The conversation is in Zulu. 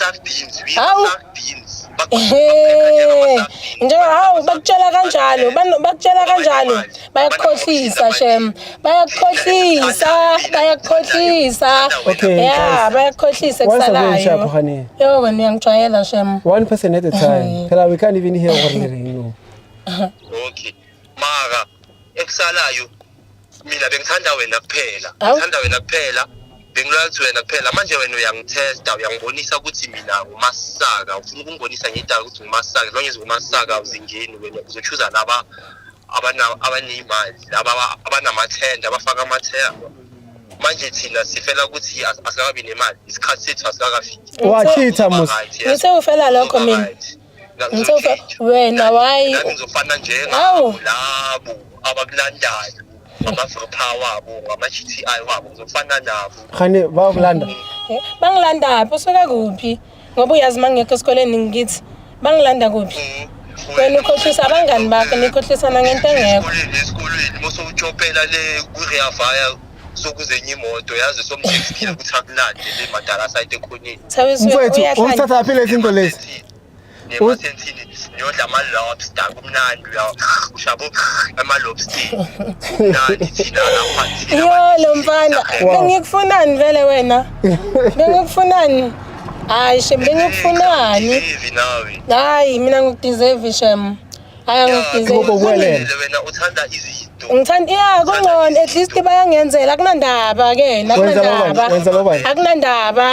Ama-sardines, we Hawu. sardines. Ehhe. Njengoba hawu bakutshela kanjalo, bakutshela kanjalo, bayakukhohlisa shem. Bayakukhohlisa, bayakukhohlisa. Okay, Yeah, guys. bayakukhohlisa Once again, kusalayo. sharp, honey. Yo wena uyangijwayela shem. One person at a time. Phela we can't even hear what we're hearing. No. Okay, mara ekusalayo mina bengithanda wena kuphela. Hawu. Ngithanda wena kuphela, bengiloyal to wena kuphela. Manje wena uyangithesta, uyangibonisa ukuthi mina ngumasaka, ufuna ukungibonisa ngedaka ukuthi ngumasaka. As long as ngumasaka, awuzingeni wena, uzochuza laba abaneyimali, laba abanamathenda, abafaka amathenda. Manje thina sifela ukuthi asikakabi nemali, isikhathi sethu asikakafiki. Wachitha mos. Ngithe ufela lokho mina. Ngithe wena why Nami ngizofana Hawu. njengabo labo abakulandayo ngama-Verpa wabo, ngama-GTI wabo, ngizofana nabo. Khani bayakulanda. Bangilanda phi? Usuka kuphi? Ngoba uyazi uma ngingekho esikoleni ngithi bangilanda kuphi? Wena ukhohlisa abangani bakho, nikhohlisana ngento engekho. Esikolweni mosowutshopela le kwi-Rea Vaya, sokuzenye imoto, yazi, somthextile ukuthi akulande le madala site ekhoneni. Thabiso Mfowethu, uyahlanya. usithatha phi lezi zinto lezi? Nemasentini niyodla ama-lobster, kumnandi, ushabo ama-lobster, kumnandi. Thina lapha thina Yo lo mfana, bengikufunani vele wena? Bengikufunani? Hayi shem, bengikufunani? Deserve nawe. Hayi mina ngikudeserve shem. Hayi angikudeserve. Kubo kuwelele. Wena uthanda izinto. Ngithanda, yeah, kungcono at least bayangenzela, akunandaba ke, Wenza lobani? akunandaba. Wenza lobani? Akunandaba.